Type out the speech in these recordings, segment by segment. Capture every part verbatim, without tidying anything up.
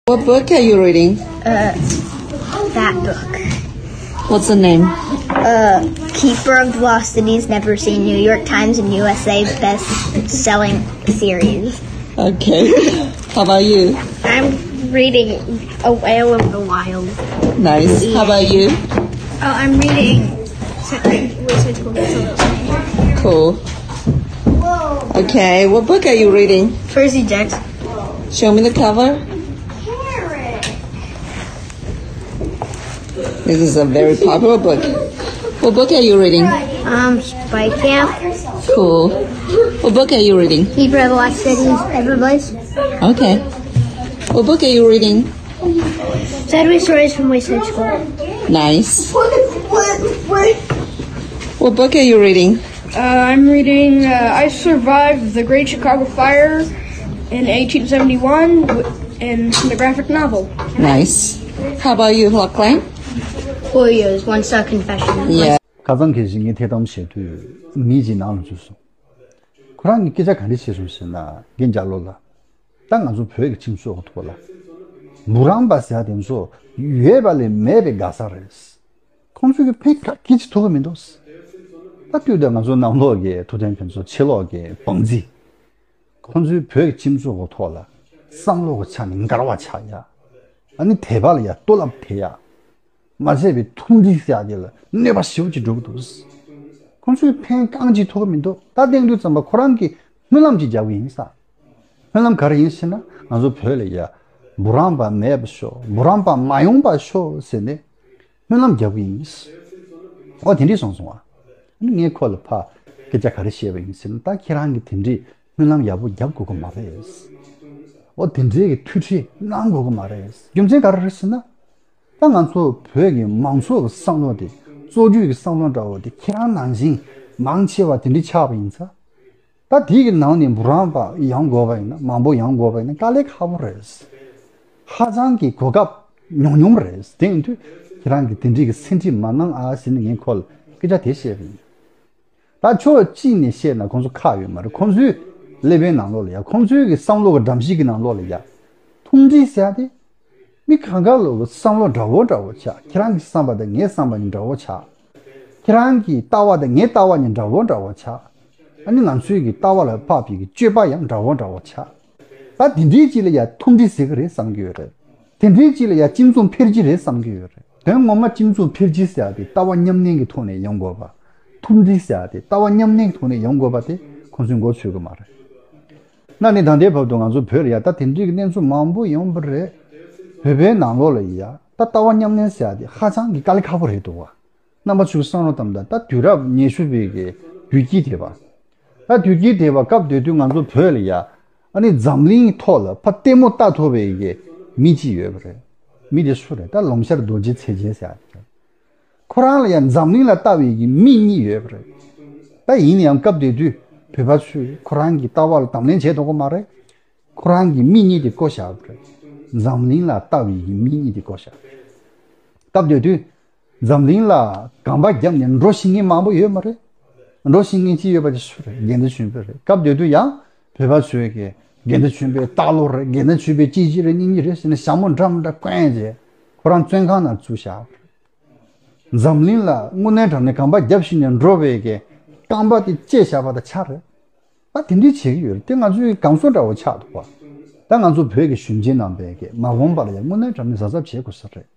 What book are you reading? Uh, that book. What's the name? Uh, Keeper of the Lost Cities, Never Seen, New York Times and U S A best selling series. Okay. How about you? I'm reading A Whale of the Wild. Nice. How about you? Oh, I'm reading Wizard's School. Cool. Okay, what book are you reading? Percy Jackson. Show me the cover. This is a very popular book. What book are you reading? Um, Spy Camp. Cool. What book are you reading? Keeper of the Lost Cities, Everblaze. Okay. What book are you reading? February Stories from Wizard's School. Nice. What book are you reading? Uh, I'm reading uh, I Survived the Great Chicago Fire in eighteen seventy-one in the graphic novel. Nice. How about you, Lachlan? Four years, one star confession. Yeah. ཁ་སང་ཁེ་ཞིག་ངས་དེ་ལྟ་བུ་བཤད་དུས་མི་གཅིག་ནང་ལ་འཛུལ་སོང་། ཁོ་རང་གིས་སྐད་ཆ་ག་རེ་བཤད་སོང་ཟེར་ན་རྒན་རྒྱ་ལོ་ལ། ད་ང་ཚོ་བོད་ཀྱི་ཁྱིམ་ཚང་གི་ཐོག་ལ། འབུམ་རམས་པ་ཟེར་ཡ་དེ་ཚོ་ཡོད་པ་ལས་མེད་པའི་དགའ་ས་རེད། ཁོང་ཚོས་ཀྱི་ཕན་ག་གི་ཅི་ཐོགས་ཀྱི་མི་འདུག་ད་དུས་ད་ང་ཚོ་ནང་ལོགས་ཀྱི་ཐུབ་བསྟན་ཕུན་ཚོགས་ཕྱི་ལོགས་ཀྱི་བང་རྩི། ཁོང་ཚོའི་བོད་ཀྱི་ཁྱིམ་ཚང་གི་ཐོག་ལ་བསམ་བློ་གི་ཆ་ནས་འགལ་བ་ཆགས་ཡ། ཨ་ནི་དད་པ་ལ་ཡ་གཏོར་བརླག་ཐེབས་ཡ། མ་ཚད་པའི་ཐུམ་སྒྲིལ་ཟེར་ཡ་དེ་ལ་གནོད་པ་ཞེ་པོ་ཅིག་འགྲོ་གི་འདུག་ཁོང་ཚོས་ཕན་གང་ཅིག་ཐོགས་ཀྱི་མི་འདུག་ད་དེང་དུས་ཙམ་པ་ཁོ་རང་གིས་སྨོན་ལམ་ཅིག་རྒྱག་གི་ཡིན་ས། སྨོན་ལམ་ག་རེ་ཡིན་ཟེར་ན་ང་ཚོ་བོད་ལ་ཡ་འབུམ་རམས་པ་མེད་པ་ཤོག་འབུམ་རམས་པ་མ་ཡོང་པ་ཤོག་ཟེར་ནས་སྨོན་ལམ་རྒྱག་གི་ཡིན། ཨོ་དེ་འདྲས་སོང་སོང་ཨ། ངས་ཁོ་ལ་ཕ་སྐད་ཆ་ག་རེ་བཤད་པ་ཡིན་ཟེར་ན་ད་ཁྱེད་རང་གིས་དེ་འདྲས་སྨོན་ལམ་ཡག་པོ་རྒྱབ་དགོས་ཀྱི་མ་རེད། ཨོ་དེ་འདྲས་ཀྱི་ཐུགས་ཁྲལ་གནང་དགོས་ཀྱི་མ་རེད། རྒྱུ་མཚན་ག་རེ་རེད་ཟེར་ན། ད་ང་ཚོ་བོད་ཀྱི་མང་ཚོགས་ཀྱི་བསམ་བློ་དེ་གཙོ་རྒྱུ་ཡི་བསམ་བློ་འདྲ་བོ་དེ་ཁྱེད་རང་ནང་བཞིན་མང་ཆེ་བ་དེ་འདྲས་ཆགས་པ་ཡིན་ཙང་། ད་དེའི་གི་ནང་ནས་འབུམ་རམས་པ་ཡོང་དགོས་པ་ཡིན་ན་མང་པོ་ཡོང་དགོས་པ་ཡིན་ན་དཀའ་ལས་ཁག་པོ་རེད། ཧ་ཅང་གི་གོ་སྐབས་ཉུང་ཉུང་རེད། དེ་ཡིན་དུས་ཁྱེད་རང་གིས་དེ་འདྲས་ཀྱི་སེམས་ཁྲལ་མ་གནང་ཨ་ཟེར་ནས་ངས་ཁོ་ལ་སྐད་ཆ་དེ་བཤད་པ་ཡིན། ད་ཕྱོགས་གཅིག་ནས་བཤད་ན་ཁོང་ཚོ་ཁག་ཡོད་མ་རེད། ཁོང་ཚོའི་ཀླད་པའི་ནང་ལོགས་ལ་ཡ་ཁོང་ཚོའི་གི་བསམ་བློ་གི་སྒྲོམ་གཞི་གི་ནང་ལོགས་ལ་ཡ་ཐུམ་སྒྲིལ་ཟེར་ཡ་དེ། མི་གང་ག་ལོ་གི་བསམ་བློ་འདྲ་བོ་འདྲ་བོ་ཆགས། ཁྱེད་རང་གི་བསམ་པ་དང་ངའི་བསམ་པ་གཉིས་འདྲ་བོ་ཆགས། ཁྱེད་རང་གི་ལྟ་བ་དང་ངའི་ལྟ་བ་གཉིས་འདྲ་བོ་འདྲ་བོ་ཆགས། ཨ་ནི་ང་ཚོའི་གི་ལྟ་བ་ལ་ཕབ་པའི་གི་སྤྱོད་པ་ཡང་འདྲ་བོ་འདྲ་བོ་ཆགས། ད་དེ་འདྲའི་ཅིག་ལ་ཡ་ཐུམ་སྒྲིལ་ཟེར་གི་རེད་བསམ་གི་ཡོད་རེད། དེ་འདྲའི་ཅིག་ལ་ཡ་སྤྱི་མཚུངས་འཕེལ་རྒྱས་རེད་བསམ་གི་ཡོད་རེད། དོན་ངོ་མ་སྤྱི་མཚུངས་འཕེལ་རྒྱས་ཟེར་ཡ་དེ་ལྟ་བ་མཉམ་གནས་ཀྱི་ཐོག་ནས་ཡོང་དགོས་པ། ཐུམ་སྒྲིལ་ཟེར་ཡ་དེ་ལྟ་བ་མཉམ་གནས་ཀྱི་ཐོག་ནས་ཡོང་དགོས་པ་དེ་ཁོང་ཚོས་མགོ་ཚོས་གི་མ་རེད། ན་ནི་ད་ལྟའི་བར་དུ་ང་ཚོ་བོད་ལ་ཡ་ད་དེ་འདྲའི་གི་གནས་ཚུལ་མང་པོ་ཡོང་པ་རེད། བོད་པའི་ནང་ལོགས་ལ་ཡ་ད་ལྟ་བ་མཉམ་གནས་ཟེར་ཡ་དེ་ཧ་ཅང་གི་དཀའ་ལས་ཁག་པོ་རེད་འདུག་བ། རྣམ་པ་ཚོས་བསམ་བློ་བཏང་ད་ད་དུས་རབས་ཉི་ཤུ་པའི་གི་དུས་དཀྱིལ་དེ་བ། ད་དུས་དཀྱིལ་དེ་བ་སྐབས་དེ་དུས་ང་ཚོ་བོད་ལ་ཡ་ཨ་ནི་འཛམ་གླིང་ཐོག་ལ་ཕ་ལྟད་མོ་ལྟ་ཐུབ་པའི་གི་མི་གཅིག་ཡོད་པ་རེད། མི་དེ་སུ་རེད། ད་ལོང་ཤར་རྡོ་རྗེ་ཚེ་རྒྱལ་ཟེར་ཡ་དེ་རེད། ཁོ་རང་ལ་ཡང་འཛམ་གླིང་ལ་ལྟ་བའི་གི་མིག་གཉིས་ཡོད་པ་རེད། ད་ཡིན་ན་ཡང་སྐབས་དེ་དུས་བོད་པ་ཚོས་ཁོ་རང་གི་ལྟ་བ་ལ་དང་ལེན་བྱས་ཐུབ་ཀྱི་མ་རེད། ཁོ་རང་གི་མིག་གཉིས་དེ་བཀོ་བཞག་པ་རེད། འཛམ་གླིང་ལ་ལྟ་བའི་གི་མིག་གཉིས་དེ་བཀོ་བཞག་སྐབས་དེ་དུས་འཛམ་གླིང་ལ་གོམ་པ་བརྒྱབ་ནས་འགྲོ་ཤེས་མཁན་མང་པོ་ཡོད་མ་རེད། འགྲོ་ཤེས་མཁན་གཅིག་ཡོད་པ་དེ་སུ་རེད། དགེ་འདུན་ཆོས་འཕེལ་རེད། སྐབས་དེ་དུས་ཡང་བོད་པ་ཚོས་གི་དགེ་འདུན་ཆོས་འཕེལ་སྟག་ལོ་རེད། དགེ་འདུན་ཆོས་འཕེལ་གཅིག་གཅིག་རེད། གཉིས་གཉིས་རེད་ཟེར་ནས་ཞྭ་མོ་འདྲ་མི་འདྲ་བསྐོན་བྱས་ཁོ་རང་བཙོན་ཁང་ནང་བཙུགས་བཞག་པ་རེད། འཛམ་གླིང་ལ་དངོས་གནས་དྲང་གནས་གོམ་པ་རྒྱབ་ཤེས་ནས་འགྲོ་བའི་གི་རྐང་པ་དེ་བཅད་བཞག་པ་དང་ཆ་རེད། ད་དེ་འདྲའི་བྱེད་ཀྱི་ཡོད་རེད། དེ་ང་ཚོའི་གང་སོ་འདྲ་བོ་ཆགས་འདུག་བ། ད་ང་ཚོ་བོད་ཀྱི་གཞོན་སྐྱེས་རྣམ་པས་ཀྱི་མ་འོངས་པ་ལ་ཡང་དངོས་གནས་དྲང་གནས་གཟབ་གཟབ་བྱེད་དགོས་ས་རེད།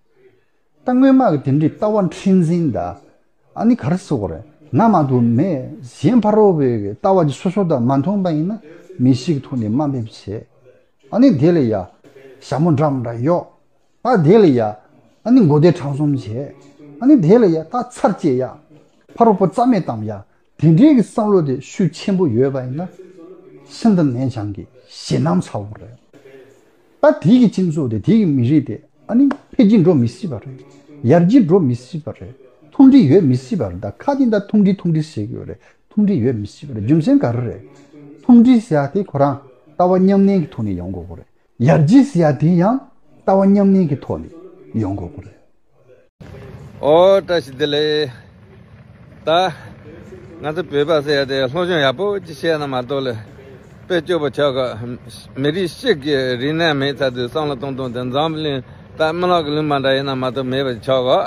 ད་སྔོན་མ་གི་དེ་འདྲའི་ལྟ་བ་མཁྲེགས་འཛིན་དང་ཨ་ནི་ག་རེ་ཟེར་དགོས་རེད། ང་མ་གཏོགས་མེད། གཞན་ཕ་རོལ་པོའི་ལྟ་བ་ཅིག་སོ་སོ་དང་མ་མཐུན་པ་ཡིན་ན་མི་གཤིས་ཀྱི་ཐོག་ནས་དམའ་འབེབས་བྱེད། ཨ་ནི་དེ་ལ་ཡ་ཞྭ་མོ་འདྲ་མི་འདྲ་གཡོག་ད་དེ་ལ་ཡ་ཨ་ནི་མགོ་བདེ་ཁྲག་འཛུམ་བྱེད། ཨ་ནི་དེ་ལ་ཡ་ད་ཚར་བཅད་ཡ། ཕ་རོལ་པོ་རྩ་མེད་གཏོང་ཡ། དེ་འདྲའི་གི་བསམ་བློ་དེ་ཤུགས་ཆེན་པོ་ཡོད་པ་ཡིན་ན་ཤིན་ཏུ་ནས་ཀྱང་གི་ཞེད་སྣང་ཚ་བོ་རེད། ད་དེའི་གི་སྤྱི་ཚོགས་དེ་དེའི་གི་མི་རིགས་དེ་ཨ་ནི་འཕེལ་རྒྱས་འགྲོ་མི་སྲིད་པ་རེད། ཡར་རྒྱས་འགྲོ་མི་སྲིད་པ་རེད། མཐུན་སྒྲིལ་ཡོད་མི་སྲིད་པ་རེད། ད་ཁ་དེ་ད་མཐུན་སྒྲིལ་མཐུན་སྒྲིལ་ཟེར་གི་ཡོད་རེད། མཐུན་སྒྲིལ་ཡོད་མི་སྲིད་པ་རེད། རྒྱུ་མཚན་ག་རེ་རེད། མཐུན་སྒྲིལ་ཟེར་ཡ་དེ་ཁོ་རང་ལྟ་བ་མཉམ་གནས་ཀྱི་ཐོག་ནས་ཡོང་དགོས་པ་རེད། ཡར་རྒྱས་ཟེར་ཡ་དེ་ཡང་ལྟ་བ་མཉམ་གནས་ཀྱི་ཐོག་ནས་ཡོང་དགོས་པ་རེད། ཨོ་བཀྲ་ཤིས་བདེ་ལེགས། ད་ང་ཚོ་བོད་པ་ཟེར་ཡ་དེ་སློབ་སྦྱོང་ཡག་པོ་ཅིག་བྱས་ན་མ་གཏོགས་ལ་ དཔེ་སྐྱོ་པོ་ཆགས་གོ། མི་རིགས་ཤིག་གི་རིག་གནས་མེད་ཚར་དུས་བསམ་བློ་གཏོང་སྟངས་དེ་འཛམ་གླིང་ད་རྨི་ལམ་གྱི་ལུང་པ་འདྲ་ཡིན་ན་མ་གཏོགས་མེད་པ་ཆགས་གོ།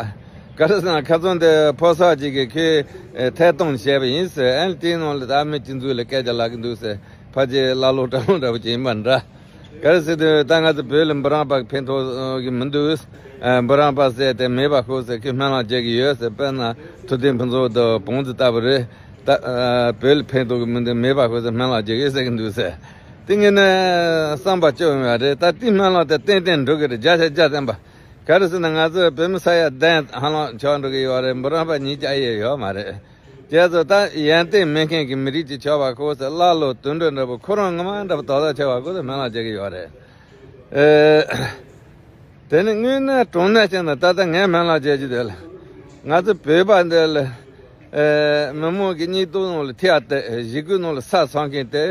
ག་རེ་ཟེར་ན་ཁ་སང་དེ་ཕོ་གསར་ཅིག་གིས་ཁོས་ཐད་གཏོང་བྱས་པ་ཡིན་ཟེར། ཨ་ནི་དེའི་ནང་ལ་ད་མི་སྤྱི་འཛུགས་ལ་སྐད་ཆ་ལབ་ཀྱི་འདུག་ཟེར། ཕལ་ཆེར་ཀླ་ཀློ་གྲྭ་ཀློ་འདྲ་པོ་ཅིག་ཡིན་པ་འདྲ། ག་རེ་ཟེར་དུས་ད་ང་ཚོ་བོད་ལ་འབུམ་རམས་པ་གི་ཕན་ཐོགས་ཀྱི་མི་འདུག། འབུམ་རམས་པ་ཟེར་དེ་མེད་པ་ཁོ་ཟེར། ཁོས་སྨོན་ལམ་རྒྱག་གི་ཡོད་ཟེར། དཔེར་ན་ཐུབ་བསྟན་ཕུན་ཚོགས་དང་བོང་རྫི་ལྟ་བུ་རེད། ད་བོད་ལ་ཕན་ཐོགས་ཀྱི་མི་འདུག། མེད་པ་ཁོ་ཟེར་སྨོན་ལམ་རྒྱག་གི་ཟེར་གྱི་འདུག་ཟེར། དེ་ངས་ནས་བསམ་པ་སྐྱོ་ཡོང་བ་རེད། ད་དེ་སྨོན་ལམ་དེ་ཏན་ཏན་འགྲོ་གི་རེད། བརྒྱ་ཆ་བརྒྱ་བརྟན་པ། ག་རེ་ཟེར་ན་ང་ཚོ་བོད་མི་ས་ཡ་བདུན་ཧ་ལམ་ཆགས་འགྲོ་གི་ཡོད་རེད། འབུམ་རམས་པ་ཉིས་བརྒྱ་ཡས་ཡོད་མ་རེད། དེ་ཚོ་ད་ཡོན་ཏན་མེད་མཁན་གྱི་མི་རིགས་ཅིག་ཆགས་པ་ཁོ་ཟེར། ཀླ་ཀློ་དུད་འགྲོ་འདྲ་པོ་ཁོ་རང་ངོ་མ་འདྲ་པོ་དག་དག་ཆགས་པ་ཁོ་ཟེར་སྨོན་ལམ་རྒྱག་གི་ཡོད་རེད། ཨེ། དེ་ནི་དངོས་གནས་དྲང་གནས་བྱས་ན་ད་ལྟ་ངས་སྨོན་ལམ་རྒྱག་རྒྱུ་དེ་ལ། ང་ཚོ་བོད་པ་འདི་ལ། ཨེ། མི་མང་གི་སྙིང་སྟོབས་ནང་ལ་ཐེ་ཡ་དེ་ཞི་རྒོལ་ནང་ལ་ས་ཚང་མཁན་དེ།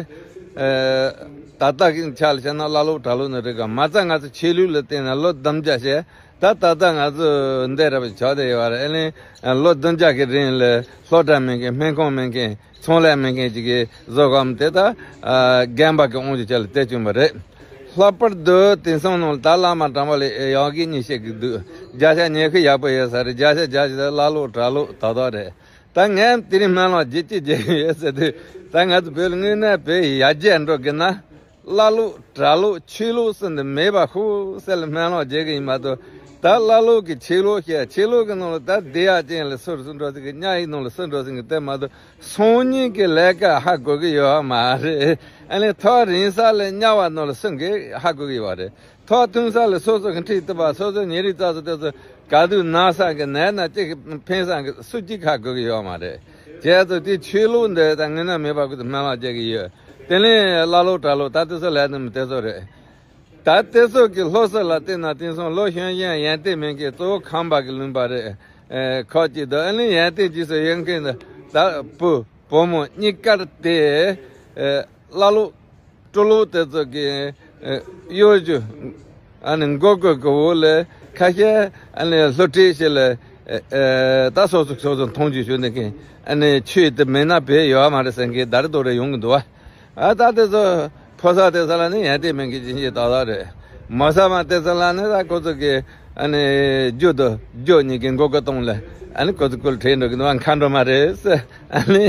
ཨེ། ད་ལྟ་གི་ཆ་ལ་བྱས་ན་ཀླ་ཀློ་གྲྭ་ཀློ་ནི་རེད་ག། མ་རྩ་ང་ཚོ་ཆོས་ལུགས་ལ་བརྟེན་ནས་ལོ་བདུན་བརྒྱ་བྱས། ད་ད་ལྟ་ང་ཚོ་འདི་ར་བ་ཆགས་བསྡད་ཡོད་རེད། ཨ་ནི་ལོ་བདུན་བརྒྱ་གི་རིང་ལ་སློབ་གྲྭ་མེད་མཁན། སྨན་ཁང་མེད་མཁན། ཚོང་ལས་མེད་མཁན་ཅིག་གིས་བཟོ་གམ་དེ་ད་རྒན་པ་གི་དབང་ཆ་ཆ་ལ་སྟེར་བཅུག་པ་རེད། ལྷག་པར་དུ་དེང་སང་ནང་ལ་ད་བླ་མ་དྲང་པོ་ལ་ཡག་གི་གཉིས་བཤད་གི་འདུག། བརྒྱ་ཆ་ཉི་ཤུ་ཡག་པོ་ཡོད་ས་རེད། བརྒྱ་ཆ་བརྒྱ་ཆ་ཀླ་ཀློ་གྲྭ་ཀློ་དག་དག་རེད། ད་ངས་དེ་རིང་སྨོན་ལམ་རྒྱག་ཅི་བྱེད་ཀྱི་ཡོད་ཟེར་དུས། ད་ང་ཚོ་བོད་ལ་དངོས་གནས་བོད་ཡར་རྒྱས་འགྲོ་དགོས་ན། ཀླ་ཀློ་གྲྭ་ཀློ་ཆོས་ལུགས་ཟེར་འདི་མེད་པ་ཤོག་ཟེར་ལ་སྨོན་ལམ་རྒྱག་གི་ཡིན་མ་གཏོགས། ད་ཀླ་ཀློ་གི་ཆོས་ལུགས་བཤད། ཆོས་ལུགས་ཀྱི་ནང་ལ་ད་བདེ་ཡག་ཅན་ལ་སུ་རུ་སུ་འགྲོ་ཟིན་གི། དམྱལ་བའི་ནང་ལ་སུ་འགྲོ་ཟིན་གི་དེ་མ་གཏོགས། སང་ཉིན་གྱི་ལས་ཀ་ཧ་གོ་གི་ཡོད་མ་རེད། ཨ་ནི་ཐག་རིང་ས་ལ་དམྱལ་བ་ནང་ལ་སུ་འགྲོ་ཧ་གོ་གི་ཡོད་རེད། ཐོག་ཐུང་ས་ལ་སོ་སོ་གི་འཁྲིས་ཐུབ་པ། སོ་སོ་ཉེ་རིང་རྩ་སོ་དེ་ཚོ་ག་དུས་ན་ས་གི་ནད་ན་ཅིག་ཕན་ས་གི་སུ་གཅིག་ཧ་གོ་གི་ཡོད་མ་རེད། བྱས་ཙང་དེ་ཆོས་ལུགས་འདི་ད་ངན་ན་མེད་པ་ཁོ་ཚོ་སྨོན་ལམ་རྒྱག་གི་ཡོད། དེ་ནས་ཀླ་ཀློ་གྲྭ་ཀློ་ད་དེ་ཚོ་ལས་དུ་མི་དེ་ཚོ་རེད། ད་དེ་ཚོ་གི་སློབ་གསོ་ལ་བལྟས་ན་དེང་སང་ལོ་གཞོན་གཞོན་ཡོན་ཏན་མེད་མཁན་གཙོ་བོ་ཁམས་པ་གི་ལུང་པ་རེད། ཨེ། ཁག་ཅིག་འདུག། ཨ་ནི་ཡོན་ཏན་ཅིག་སུ་ཡོད་མཁན་འདི་ད་བུ་བུ་མོ་གཉིས་ཀར་དེ། ཨེ། ཀླ་ཀློ་སྤྲུལ་ལོ་དེ་ཚོ་གི། ཨེ། གཡོ་སྒྱུ། ཨ་ནི་མགོ་སྐོར་གི་འོག་ལ་ཁ་ཤས། ཨ་ནི་སློབ་ཁྲིད་བྱེད་ལ། ཨེ། ཨེ། ད་སོ་སོ་སོ་སོ་མཐོང་རྒྱུ་ཞུ་ནི་མཁན། ཨ་ནི་ཆོས་དེ་མེད་ན་བོད་ཡོད་མ་རེད་ཟེར་མཁན་ད་རེས་དོ་རེ་ཡོང་གི་འདུག་བ། ཨ། ད་དེ་ཚོ་ཕོ་གསར་དེ་ཚོ་ལ་ནི་ཡོན་ཏན་མེད་མཁན་ཅིག་ཅིག་ཏག་ཏག་རེད། མོ་གསར་མ་དེ་ཚོ་ལ་ནི་ད་ཁོ་ཚོ་གི། ཨ་ནི་རྒྱུ་དང་རྒྱུ་གཉིས་ཀྱི་མགོ་སྐོར་གཏོང་ལ། ཨ་ནི་ཁོ་ཚོ་སྐུལ་ཁྲིད་འགྲོ་གི་འདུག། མཁའ་འགྲོ་མ་རེད་ཟེར། ཨ་ནི་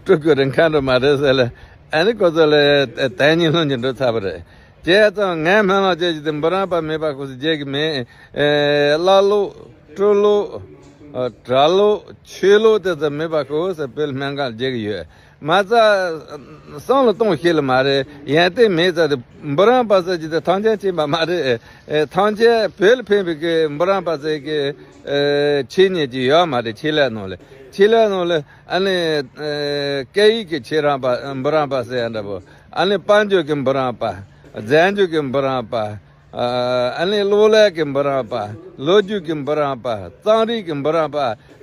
སྤྲུལ་སྐུ་རེད། མཁའ་འགྲོ་མ་རེད་ཟེར་ལ། ཨ་ནི་ཁོ་ཚོ་ལ་དོན་གཉིས་ལྷུན་གྱིས་འགྲུབ་ཚར་བ་རེད། བྱས་ཙང་ངས་སྨོན་ལམ་རྒྱག་རྒྱུ་དེ་འབུམ་རམས་པ་མེད་པ་ཁོ་ཚོ་རྒྱག་གི་མེད། ཨེ། ཀླ་ཀློ་སྤྲུལ་ལོ། ཨ། གྲྭ་ལོ་ཆོས་ལོ་དེ་ཚོ་མེད་པ་ཁོ་ཚོ་བོད་ལ་སྨན་ཁང་རྒྱག་གི་ཡོད། མ་རྩ་བསམ་བློ་གཏོང་ཤེས་ལ་མ་རེད། ཡོན་ཏན་མེད་ཙང་དེ་འབུམ་རམས་པ་ཟེར་རྒྱུ་དེ་ཐང་ཆེན་ཕྱིན་པ་མ་རེད། ཨེ། ཐང་ཆེན་བོད་ལ་ཕན་པའི་གི་འབུམ་རམས་པ་ཟེར་གི། ཨེ། ཆོས་ཉིད་ཀྱི་ཡོད་མ་རེད། ཆེད་ལས་ནང་ལ། ཆེད་ལས་ནང་ལ། ཨ་ནི། ཨེ། སྐད་ཡིག་གི་ཆེད་རམས་པ། འབུམ་རམས་པ་ཟེར་ཡ་འདྲ་པོ། ཨ་ནི་དཔལ་འབྱོར་གྱི་འབུམ་རམས་པ། རྫས་འགྱུར་གྱི་འབུམ་རམས་པ། ཨ་ནི་གློག་ཀླད་ཀྱི་འབུམ་རམས་པ། ལོ་རྒྱུས་ཀྱི་འབུམ་རམས་པ། རྩོམ་རིག་གི་འབུམ་རམས་པ་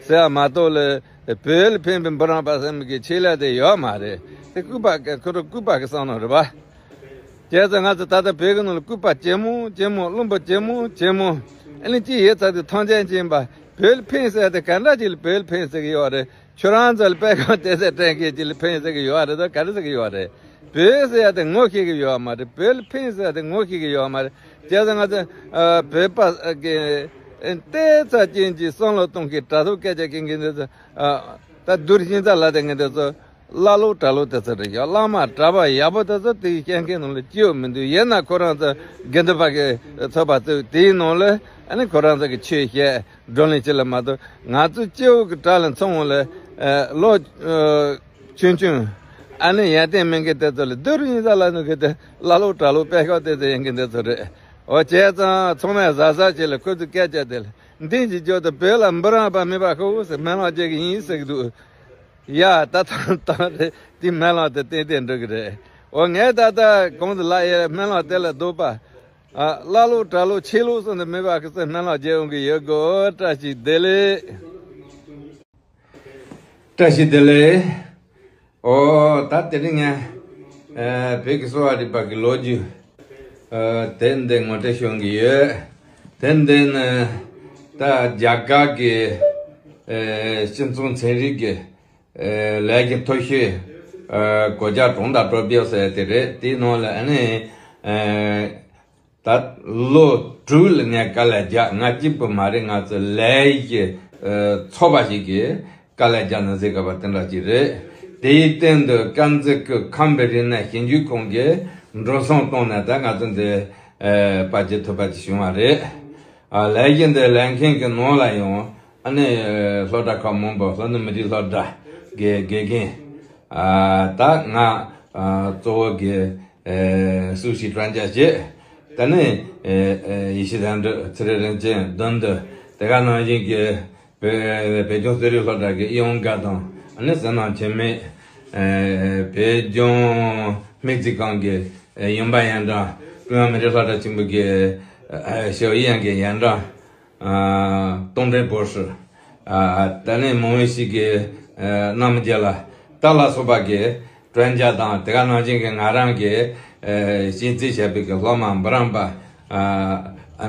ཟེར་བ་མ་གཏོགས་ལ། བོད་ལ་ཕན་པའི་འབུམ་རམས་པ་ཟེར་མི་གི་ཆེད་ལས་དེ་ཡོད་མ་རེད། དེ་ལྐུགས་པ་གི། ཁོ་རང་ལྐུགས་པ་གི་བསམ་བློ་རེད་པ། བྱས་ཙང་ང་ཚོ་ད་ལྟ་བོད་ཀྱི་ནང་ལ་ལྐུགས་པ་ཇེ་མང་ཇེ་མང་། བླུན་པོ་ཇེ་མང་ཇེ་མང་། ཨ་ནི་ཅི་ཡོད་ཚད་དེ་ཐང་ཆེན་ཕྱིན་པ། བོད་ལ་ཕན་ཟེར་དེ་ག་འདྲ་ཅིག་ལ་བོད་ལ་ཕན་ཟེར་གི་ཡོད་རེད། ཁྱོད་རང་ཚོ་ལ་དཔེ་ཁང་དེ་ཚོ་སྤྲད་མཁན་ཅིག་ལ་ཕན་ཟེར་གི་ཡོད་རེད་དོ། ག་རེ་ཟེར་གི་ཡོད་རེད། བོད་ཟེར་ཡ་དེ་ངོ་ཤེས་གི་ཡོད་མ་རེད། བོད་ལ་ཕན་ཟེར་ཡ་དེ་ངོ་ཤེས་གི་ཡོད་མ་རེད། བྱས་ཙང་ང་ཚོ། ཨ། བོད་པ་གི། ཨ། ལྟས་ཚ་ཅན་གྱི་བསམ་བློ་གཏོང་མཁན་དྲ་ཐོག་སྐད་ཆ་བཤད་མཁན་དེ་ཚོ། ཨ། ད་རྡོར་གཤིན་རྩ་ལབ་དེ་མཁན་དེ་ཚོ་ཀླ་ཀློ་གྲྭ་ཀློ་དེ་ཚོ་རེད། ཡ། བླ་མ་གྲྭ་པ་ཡག་པོ་དེ་ཚོ་དེ་བཤད་མཁན་ནང་ལ་སྐྱེ་བོ་མི་འདུག། ཡིན་ན་ཁོ་རང་ཚོ་དགེ་འདུན་པ་གི་ཚོགས་པ་བཙུགས། དེའི་ནང་ལ་ཨ་ནི་ཁོ་རང་ཚོ་གི་ཆོས་བཤད། བགྲོ་གླེང་བྱེད་ལ་མ་གཏོགས། ང་ཚོ་སྐྱེ་བོ་གི་གྲྭ་ལ་ཚང་བ་ལ། ཨ། ལོ། ཨ། ཆུང་ཆུང་། ཨ་ནི་ཡོན་ཏན་མེད་མཁན་དེ་ཚོ་ལ་རྡོར་གཤིན་རྩ་ལབ་ནོ་གི་དེ་ཀླ་ཀློ་གྲྭ་ཀློ་དཔེ་ཤོག་དེ་ཚོ་ཡིན་མཁན་དེ་ཚོ་རེད། འོ། བྱས་ཙང་ཚང་མས་གཟབ་གཟབ་བྱེད་ལ། ཁོ་ཚོ་སྐད་ཆ་དེ་ལ་འདི་ཅིག་བརྗོད་དང་། བོད་ལ་འབུམ་རམས་པ་མེད་པ་ཤོག་ཟེར་སྨོན་ལམ་རྒྱག་གི་ཡིན་ཟེར་གི་འདུག། ཡ། ད་ཐང་ཐང་རེད། དེ་སྨོན་ལམ་དེ་ཏན་ཏན་འགྲུབ་གི་རེད། འོ། ངས་ད་ལྟ་གོང་དུ་ལབ་ཡས་སྨོན་ལམ་དེ་ལ་ལྡོག་པ། ཨ། ཀླ་ཀློ་གྲྭ་ཀློ་ཆོས་ལུགས་ཟེར་འདི་མེད་པ་ཁོ་ཚོ་སྨོན་ལམ་རྒྱག་ཡོང་གི་ཡོད་གོ། བཀྲ་ཤིས་བདེ་ལེགས། བཀྲ་ཤིས་བདེ་ལེགས། ཨོ། ད་དེ་རིང་ངས། ཨ། བོད་ཀྱི་གསོ་བ་རིག་པ་གི་ལོ་རྒྱུས། ཨ། དེ་འདི་ངོ་སྤྲོད་ཞུ་གི་ཡོད། དེ་འདི་ནི་ད་རྒྱ་གར་གྱི། ཨ། སྤྱི་ཚོགས་ཚན་རིག་གི། ཨ། ལས་ཀྱི་མཐོ་ཤོས། ཨ་གོ་ཆ་གྲོང་དང་གྲོ་བེའུ་ཟེར་དེ་རེད། དེའི་ནང་ལ་ཨ་ནི་ཨ་ད་ལོ་དྲུག་ལ་ངས་དཀའ་ལས་རྒྱག་ང་གཅིག་པུ་མ་རེད། ང་ཚོ་ལས་ཀྱི་ཨ་ཚོགས་པ་ཞིག་གིས་དཀའ་ལས་རྒྱག་ནས་ཟེར་དགོས་པ་དེ་འདྲ་ཅིག་རེད། དེའི་སྟེང་དུ་དཀར་མཛེས་ཁུལ་ཁམས་པའི་རིག་གནས་ཞིབ་འཇུག་ཁང་གིས་འགྲོ་སོང་བཏང་ནས་ད་ང་ཚོ་འདི་ཨ་པར་བརྒྱབ་ཐུབ་པ་ཅིག་བྱུང་བ་རེད། ཨ་ལས་གཞི་འདི་ལས་མཁན་གྱི་ནང་ལ་ཡང་ཨ་ནི་སློབ་གྲྭ་ཁག་མང་པོ་ལྷོ་ནུབ་མི་རིགས་སློབ་གྲྭ་གི་དགེ་རྒན་ཨ་ད་ང་ཨ་གཙོ་བོ་གི་ཨ་སུ་ཞིག་专家བྱས། ད་ནི་ཨ་ཨ་ཡེ་ཤེས་དོན་གྲུབ་ཚེ་རིང་རིན་ཆེན་བདུན་དུ་དེ་ག་ནང་བཞིན་གྱི་བོད་བོད་ལྗོངས་གསོ་རིག་སློབ་གྲྭ་གི་ཨི་ཝང་དགའ་དང་ཨ་ནི་བསོད་ནམས་འཆི་མེད། ཨ་བོད་ལྗོངས་སྨན་རྩིས་ཁང་གི་ཨ་ཡུམ་པ་ཡོན་ཀྲང་། ཀྲུང་དབྱང་མི་རིགས་སློབ་གྲྭ་ཆེན་མོ་གི་ཨ་ཞའོ་ཡི་ཡང་གི་ཡོན་ཀྲང་། ཨ་ཏུང་ཀྲེང་博士། ཨ་ད་ནི་མང་བོ་ཞིག་གི་ཨ་རྣམ་རྒྱལ་ལ་ད་ལ་སོགས་པ་གི་专家དང་དེ་ག་ནང་བཞིན་གྱི་ང་རང་གིས་ཨ་ཤེས་རྩིས་བྱས་པའི་གི་སློབ་མ་འབུམ་རམས་པ་ཨ་ཨ་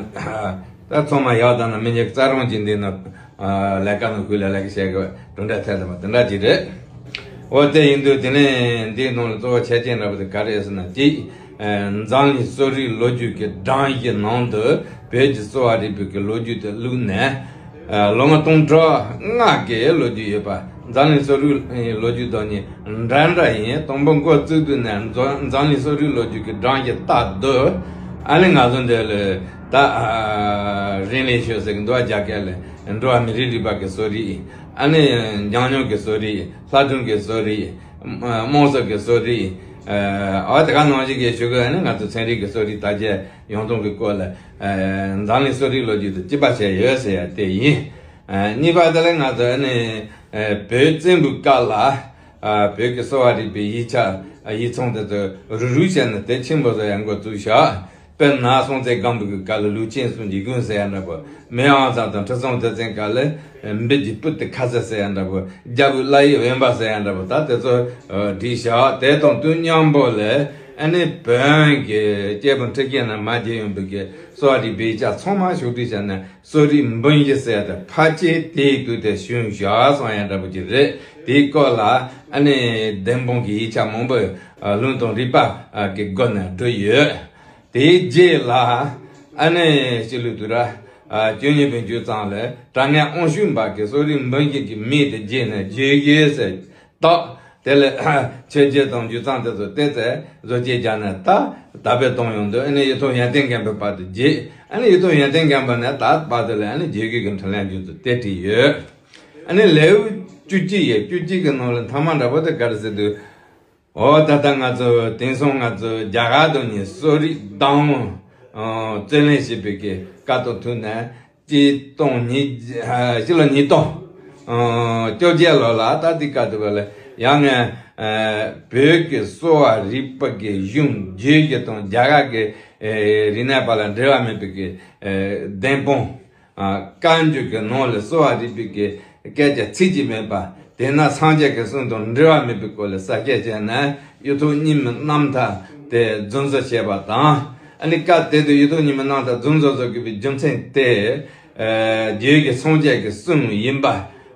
ད་ཚང་མ་ཡག་དང་ན་མི་ཉག་རྩ་རང་གི་འདི་ན་ཨ་ལས་ཀ་ནང་ཁུལ་ལ་ལས་ཀ་བྱེད་དགོས་གྲུབ་འབྲས་ཐད་དུ་མ་དེ་འདྲ་ཅིག་རེད། འོ་དེ་ཡིན་དུས་དེ་ནས་འདིའི་ནང་ལ་གཙོ་བོ་ཆ་རྐྱེན་འདྲ་པོ་དེ་ག་རེ་ཟེར་ན་གཅིག་ཨ་འཛམ་གླིང་གསོ་རིག་ལོ་རྒྱུས་ཀྱི་གྲངས་གཞི་ནང་དུ་བོད་ཀྱི་གསོ་བ་རིག་པའི་གི་ལོ་རྒྱུས་དེ་བླུགས་ནས། ལོ་ངོ་སྟོང་ཕྲག་ལྔ་གི་ལོ་རྒྱུས་ཡོད་པ། འཛམ་གླིང་གསོ་རིག་ལོ་རྒྱུས་དང་གཉིས་འདྲ་འདྲ་ཡིན། དང་པོ་འགོ་བཙུགས་དུས་ནས་འཛམ་འཛམ་གླིང་གསོ་རིག་ལོ་རྒྱུས་ཀྱི་གྲངས་ཀྱི་ལྟ་དུས། ཨ་ནི་ང་ཚོ་འདི་ལ་ད་རིང་ལས་ཤོད་ཟེར་གི་འདུག་བ། རྒྱ་སྐད་ལ་འགྲོ་བ་མི་རིགས་རིག་པ་གི་གསོ་རིག་ཨ་ནི་ཉམས་མྱོང་གི་གསོ་རིག་ལྷ་སྒྲུང་གི་གསོ་རིག་དམངས་སྲོལ་གྱི་གསོ་རིག་ཨ་དེ་ག་ནང་བཞིན་གྱི་ཞུ་གི་ཨ་ནི་ང་ཚོ་ཚན་རིག་གི་གསོ་རིག་དར་རྒྱས་ཡོང་སྟངས་ཀྱི་སྐོར་ལ་འཛམ་གླིང་གསོ་རིག་ལོ་རྒྱུས་དེ་གཅིག་པ་བྱས་ཡོད་ཟེར་ཡ་དེ་ཡིན། གཉིས་པ་དེ་ལ་ང་ཚོ་ཨ་ནི་བོད་བཙན་པོའི་སྐབས་ལ་བོད་ཀྱི་གསོ་བ་རིག་པའི་ཡིག་ཆ་ཡིག་ཚང་དེ་ཚོ་རུག་རུག་བྱས་ནས་དེབ་ཆེན་པོ་ཚོ་ཡང་འགོ་བཙུགས་བཞག་དཔེར་ན་སྲོང་བཙན་སྒམ་པོ་གི་སྐབས་ལ་ལུས་ཅན་སུམ་གྱི་དགུན་ཟེར་ཡ་འདྲ་པོ། མེས་དབོན་ཚང་དང་ཁྲི་སྲོང་ལྡེ་བཙན་སྐབས་ལ་འབུལ་གྱི་སྤུ་ཏི་ཁ་ཟས་ཟེར་ཡ་འདྲ་པོ། རྒྱལ་པོའི་བླ་ཡི་དབེན་པ་ཟེར་ཡ་འདྲ་པོ། ད་དེ་ཚོ་བྲིས་བཞག་དེ་དང་དུས་མཉམ་པོ་ལ་ཨ་ནི་བོན་གྱི་སྐྱེས་བུ་འཁྲིད་མཁན་ནས་མ་བརྒྱུད་ཡོང་བའི་གི་གསོ་བ་རིག་པའི་ཡིག་ཆ་ཚང་མ་ཕྱོགས་བསྒྲིགས་བྱས་ནས་གསོ་རིག་འབུམ་བཞི་ཟེར་ཡ་དེ་ཕལ་ཆེར་དེའི་དུས་དེ་བྱུང་བཞག་སོང་ཡ་འདྲ་པོ་ཅིག་རེད། དེའི་སྐོར་ལ་ཨ་ནི་བདེན་དཔང་གི་ཡིག་ཆ་མང་པོ་ལུང་དང་རིགས་པ་གི་སྒོ་ནས་བྲིས་ཡོད། དེའི་རྗེས་ལ་ཨ་ནི་སྤྱི་ལོ་དུས་རབས་བཅུ་གཉིས་པའི་མཇུག་ཙམ་ལ་བྲག་སྔགས་དབང་ཕྱུག་འབར་གྱི་གསོ་རིག་འབུམ་བཞི་གི་མིང་དེ་བརྗེས་ནས་བརྗོད་བཞི་ཟེར་བཏགས། དེ་ལས་ཆོས་རྗེ་དང་མཇུག་ཙམ་དེ་ཚོ་བལྟས་ཚེ་བཟོ་བཅོས་བརྒྱབ་ནས་ད་དར་སྤེལ་གཏོང་ཡོང་དུས་ཨ་ནི་གཡུ་ཐོག་ཡོན་ཏན་མགོན་པོའི་བར་དུ་བརྗེས། ཨ་ནི་གཡུ་ཐོག་ཡོན་ཏན་མགོན་པོ་ནས་ད་བར་དུ་ལ་ཨ་ནི་བརྗོད་བཞི་གི་འཕྲིན་ལས་མཇུག་ཏུ་དེ་བྲིས་ཡོད། ཨ་ནི་ལེའུ་བཅུ་གཅིག་ཡས་བཅུ་གཅིག་གི་ནང་ལ་མཐའ་མ་འདྲ་པོ་དེ་ག་རེ་ཟེར་དུས། འོ་ད་ལྟ་ང་ཚོ་དེང་སང་ང་ཚོ་རྒྱ་གར་དུ་ནི་གསོ་རིག་བདག་དབང་རྩོད་ལེན་བྱེད་པའི་གི་སྐབས་དང་མཐུན་ནས་གཅིག་སྟོང་ཉིས་ཕྱི་ལོ་ཉིས་སྟོང་བཅོ་བརྒྱད་ལོ་ལ་ད་ལྟའི་སྐབས་དུ་བ་ལ་ཡང་ངས་བོད་ཀྱི་གསོ་བ་རིག་པ་གི་གཞུང་བརྗོད་བཞི་དང་རྒྱ་གར་གྱི་རིག་གནས་པ་ལ་འབྲེལ་བ་མེད་པའི་གི་བདེན་དཔང་། བཀའ་འགྱུར་གྱི་ནང་ལ་གསོ་བ་རིག་པའི་གི་སྐད་ཆ་ཚིག་གཅིག་མེད་པ། དེས་ན་སངས་རྒྱས་ཀྱི་གསུང་དང་འབྲེལ་བ་མེད་པའི་སྐོར་ལ་གསལ་བཤད་བྱས་ནས་གཡུ་ཐོག་རྙིང་མའི་རྣམ་ཐར་དེ་རྫུན་བཟོ་བྱས་པ་དང་། ཨ་ནི་སྐབས་དེ་དུས་གཡུ་ཐོག་རྙིང་མའི་རྣམ་ཐར་རྫུན་བཟོ་བཟོ་དགོས་པའི་རྒྱུ་མཚན་དེ། རྗེས་ཀྱི་སངས་རྒྱས་ཀྱི་གསུང་ཡིན་པ།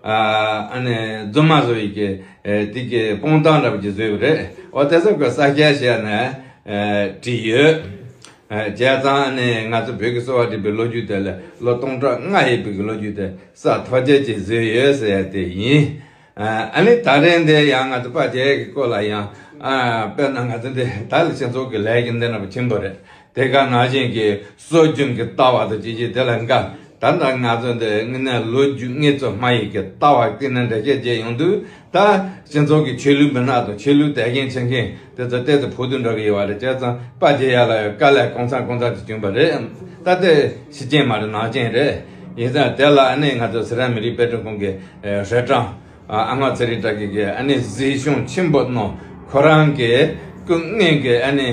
ཨ་ནི་རྫུན་མ་བཟོ་ཡི་གི་དེ་གི་དཔང་རྟགས་འདྲ་པོ་ཅིག་བཟོས་པ་རེད། འོ་དེ་ཚོ་གི་གསལ་བཤད་བྱས་ནས་བྲིས་ཡོད། བྱས་ཙང་ནི་ང་ཚོ་བོད་ཀྱི་གསོ་བ་རིག་པའི་ལོ་རྒྱུས་དེ་ལ་ལོ་སྟོང་ཕྲག་ལྔ་ཡས་པའི་གི་ལོ་རྒྱུས་དེ་ས་མཐོ་ཆེ་ཅིག་བཟོས་ཡོད་ཟེར་ཡ་དེ་ཡིན། ཨ་ནི་ད་རེས་འདི་ཡང་ང་ཚོ་པ་བྱས་ཀྱི་སྐོར་ལ་ཡང་དཔེར་ན་ང་ཚོ་འདི་ད་ལ་སྤྱི་ཚོགས་ཀྱི་ལས་ཀྱི་འདི་ན་པ་ཆེན་པོ་རེད། དེ་ག་ནང་བཞིན་གྱི་སྲོལ་རྒྱུན་གྱི་ལྟ་བ་དང་བཅས་ཀྱི་དེ་ལ་འགའ། ད་ལྟ་ང་ཚོ་འདི་དངོས་གནས་ལོ་རྒྱུས་དངོས་གཙོ་སྨྲ་ཡི་གི་ལྟ་བ་བརྟེན་ནས་འགྲེལ་བཤད་བྱས་ཡོང་དུས། ད་སྤྱི་ཚོགས་ཀྱི་ཆོས་ལུགས་མི་སྣ་དང་ཆོས་ལུགས་དད་མཁན་བྱེད་མཁན་དེ་ཚོ་ཏོག་ཙམ་ཕུག་ཏུ་འགྲོ་གི་ཡོད་པ་རེད། བྱས་ཙང་པ་བྱེད་ཡ་ལ་ཡང་དཀའ་ལས་གང་འཚམ་གང་འཚམ་ཅིག་བྱུང་བ་རེད། ད་ལྟ་ཕྱི་རྐྱེན་མ་རེད་ནང་རྐྱེན་རེད། ཡིན་ཙང་དེ་ལ་ཨ་ནི་ང་ཚོ་སེ་ར་མི་རིགས་དཔེ་སྐྲུན་ཁང་གི་ཨེ་རི་ཀྲང་ཨ་ཨ་ང་ཚེ་རིང་བཀྲ་རྒྱལ་གྱིས་ཨ་ནི་གཟིགས་སྐྱོང་ཆེན་པོ་གནང་། ཁོ་རང་གིས་སྐུ་དངོས་ཀྱིས་ཨ་ནི་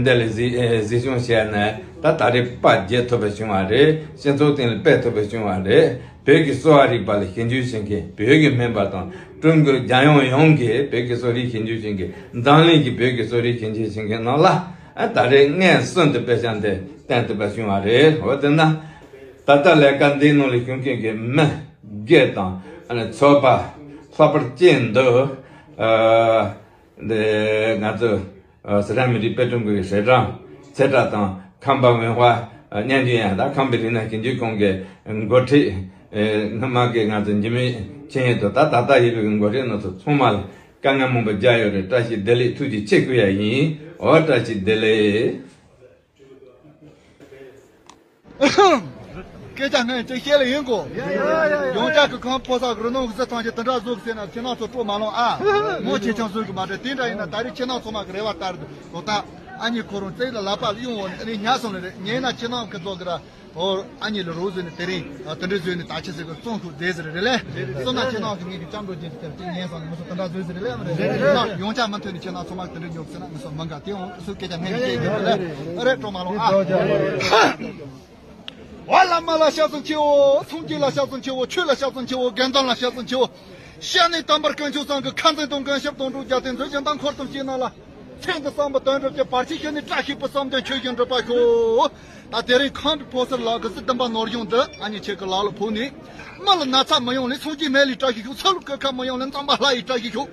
འདི་ལ་གཟིགས་ཨེ་གཟིགས་སྐྱོང་བྱས་ནས་ད་ད་རེས་པ་བརྒྱབ་ཐུབ་པ་བྱུང་བ་རེད། སྤྱི་ཚོགས་སྟེང་ལ་སྤེལ་ཐུབ་པ་བྱུང་བ་རེད། བོད་ཀྱི་གསོ་བ་རིག་པ་ལ་ཞིབ་འཇུག་བྱེད་མཁན་བོད་ཀྱི་སྨན་པ་དང་ཀྲུང་གོའི་རྒྱལ་ཡོངས་ཡོངས་ཀྱི་བོད་ཀྱི་གསོ་རིག་ཞིབ་འཇུག་བྱེད་མཁན་འཛམ་གླིང་གི་བོད་ཀྱི་གསོ་རིག་ཞིབ་འཇུག་བྱེད་མཁན་རྣམས་ལ་ཨ་ད་རེས་སྔར་སྲོལ་དུ་དཔེ་ཆ་འདི་བསྟན་ཐུབ་པ་བྱུང་བ་རེད། འོ་དེ་ན་ད་ལྟ་ལས་ཀ་འདིའི་ནང་ལ་ཞུགས་མཁན་གྱི་མི་སྒེར་དང་ཨ་ནི་ཚོགས་པ་ལྷག་པར་ཅན་འདི་ཨ་ འདི་ང་ཚོ་ཨ་སི་ཁྲོན་མི་རིགས་དཔེ་སྐྲུན་ཁང་གི་ཟེར་གྲངས་ཚེ་བཀྲ་དང་ཁམས་པ་ཝེན་ཧྭ་ཨ་གཉན་ཆེན་ཡང་དང་ཁམས་པའི་རིག་གནས་ཞིབ་འཇུག་ཁང་གི་འགོ་ཁྲིད། ཨེ་སྔ་མ་གི་ང་ཚོ་འཇིགས་མེད་ཆིངས་ཡིག་དང་ད་ད་ལྟ་ཡོད་པའི་འགོ་ཁྲིད་རྣམ་ཚོ་ཚང་མ་ལ་དཀའ་ངལ་མང་པོ་རྒྱག་ཡོད་རེད། བཀྲ་ཤིས་བདེ་ལེགས། ཐུགས་རྗེ་ཆེ་ཞུ་ཡ་ཡིན། འོ་བཀྲ་ཤིས་བདེ་ལེགས། སྐད་ཆ་ངས་ཅིག་བཤད་ལ་ཡིན་གོ། ཡོངས་ཁྱབ་ཀྱི་ཁམས་ཕོ་གསར་གྱི་རི་ནང་གི་གཟི་ཐང་ཆེ་དེ་འདྲ་བཟོ་གི་ཟེར་ན་ཁྱེད་རང་ཚོ་སྤྲོ་མ་ལངས་ཨ། མོ་ཆེ་ཆུང་བཟོ་གི་མ་རེད། དེ་འདྲ་ཡིན་ན་ད་རེས་ཁྱེད་རང་ཚོ་མ་གི་རེ་བ་ལྟར་དུ་ལོ་ད་ཨ་ནི་ཁོ་རང་རྩེ་ལ་ལག་པ་ལ་གཡུག་འོང་ནས་ཨ་ནི་ཉལ་སོང་ལ་རེད། ཉལ་ན་ཁྱེད་རང་གི་ཚོ་གི་ར། ཨོ། ཨ་ནི་ལ་རོགས་བཟོས་ནས་དེ་རིང་ཨ་དེ་འདྲ་བཟོས་ནས་ད་ཆ་ཟེར་གི་བཙོང་ཁུག་རྫས་ཟེར་རེད་ལེ། སོ་ན་ཁྱེད་རང་གི་ངེད་ཀྱི་ལྕམ་འགྲོ་རྒྱུན་དེ་དེ་ཉན་སོང་ནས་ང་ཚོ་དེ་འདྲ་བཟོས་ཟེར་རེད་ལེ། ཨ་མ་རེད། ཡོངས་ཁྱབ་མུ་མཐུད་ནས་ཁྱེད་རང་ཚོ་མ་དེ་འདྲ་ཉོ་གི་ཟེར་ན་ང་ཚོ་མི་དགའ། དེ་འོང་སུ་སྐད་ཆ་སྨན་གྱི་སྐད་ཡོད་ལེ། ཨ་རེད། སྤྲོ་མ་ལངས་ཨ། ཝ་བླ་མ་ལ་སྐྱབས་སུ་མཆིའོ། སངས་རྒྱས་ལ་སྐྱབས་སུ་མཆིའོ། ཆོས་ལ་སྐྱབས་སུ་མཆིའོ། དགེ་འདུན་ལ་སྐྱབས་སུ་མཆིའོ། སྐྱབས་གནས་དམ་པ་དཀོན་མཆོག་གསུམ་གྱི་ཁ་འཛིན་དང་མགོན་ཞབས་དང་དྲུང་རྒྱལ་བསྟན་མཛོད་ཅན་དང་འཁོར་གསུམ་སྤྱི་རྣམས་ལ། ཚེ་འདི་བསམ་པ་དོན་གྲུབ་ཀྱི་བར་ཆད་ཞི་ནས་བཀྲ་ཤིས་པའི་བསམ་དོན་ཆོས་བཞིན་འགྲུབ་པར་ཤོག་ད་དེ་རིང་ཁམས་པའི་ཕོ་གསར་ལག་གི་གཟི་བདུན་པ་ནོར་གཞོང་འདི་ཨ་ནི་ཁྱེད་ཀྱི་ལག་ལ་ཕུལ་ནས། མི་ལ་ན་ཚ་མི་ཡོང་ལས་སངས་རྒྱས་སྨན་བླའི་བཀྲ་ཤིས་ཤོག་ཚ་ལུ་སྐུ་ཁམས་མི་ཡོང་ལས་འཛམ་བུ་གླིང་བའི་བཀྲ་ཤིས་ཤོག་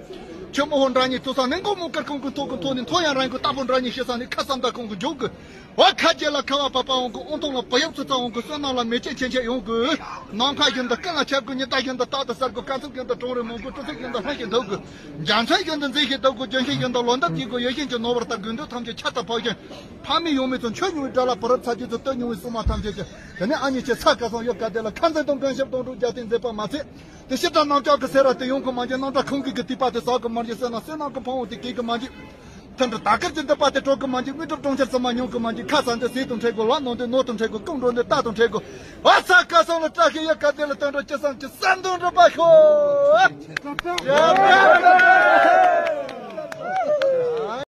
ཆུ་མོ་ཧོ་འདྲ་གཉིས་ཐོག་ས་ནས་མགོ་མོ་དཀར་ཁོང་གི་ཐོག་གི་ཐོག་ནས་མཐོ་ཡང་རང་གི་ལྟ་ཕོ་འདྲ་གཉིས་ཤི་ས་ནས་ཁ་བསམ་ད་ཁོང་གི་འཇོག་གི། བ་ཁ་རྗེ་ལ་ཁ་བ་པ་པ་འོང་གི། ཨོང་ཐོང་ལ་བུ་ཡབ་ཚུ་ཚ་འོང་གི། བསོད་ནམས་ལ་མེ་ལྕེ་ཆེན་ཆེ་ཡོང་གི། ནམ་མཁའ་བཞིན་དུ་ཀུན་ལ་ཁྱབ་གི། ཉི་ཟླ་བཞིན་དུ་རྟག་ཏུ་གསལ་གི། སྐར་ཚོགས་བཞིན་དུ་གྲང་རེ་མང་གི། གྲུ་ཚོགས་བཞིན་དུ་ལྷུང་ཞིང་འདུག་གི། འཇའ་ཚོན་བཞིན་དུ་མཛེས་ཤིང་འདུག་གི། ལྗོན་ཤིང་བཞིན་དུ་ལོ་འདབ་རྒྱས་གི། ཡིད་བཞིན་གྱི་ནོར་བུ་ལྟར་དགོས་འདོད་ཐམས་ཅད་ཆར་ལྟར་འཕགས་ཤིང་། ཕ་མེས་ཡང་མེས་ཚོ་མཆོད་མྱོང་བའི་དགྲ་ལ་བུ་རབས་ཚ་རྒྱུད་ཚོ་བསྟོད་མྱོང་བའི་སྲུང་མ་ཐམས་ཅད་ཀྱི། དེ་ནས་ཨ་མྱེས་ཁྱེད་ཚ་ཁ་སང་ཡོད་ག་དེ་ལ་ཁ་འཛིན་དང་མགོན་ཞབས་དང་དྲུང་རྒྱལ་བསྟན་མཛད་པ་མ་ཚད། དེ་ཕྱི་དགྲ་གནམ་ལྕགས་ཀྱི་སེར་བ་དེ་ཡོང་གི་མ་འཇུག། གནམ་དགྲ་ཁོང་གིས་ཀྱི་ཐིགས་པ་དེ་ཟག་གི་མ་འཇུག། བསོད་ནམས་བསོད་ནམས་ཀྱི་ཕུང་བོ་དེ་གས་གི་མ་འཇུག། མཐུན་སྒྲིལ་དར་དཀར་གྱི་མདུད་པ་དེ་དཀྲོག་གི་མ་འཇུག། དངོས་གྲུབ་གྲོང་ཁྱེར་ཚང་མ་མྱོང་གི་མ་འཇུག། ཁ་ཟས་འདི་ཟས་དང་འཕྲད་གོ། ལག་ནང་འདི་ནོར་དང་འཕྲད་གོ། རྐང་འགྲོ་འདི་རྟ་དང་འཕྲད་གོ། བ་ས་ཁ་སང་ལ་བཀྲ་ཤིས་ཡོད་ག་དེ་ལ་དོན་གྲུབ་ཅི་བསམ་ཅི་བསམ་དོན་འགྲུབ་པ་ཤོག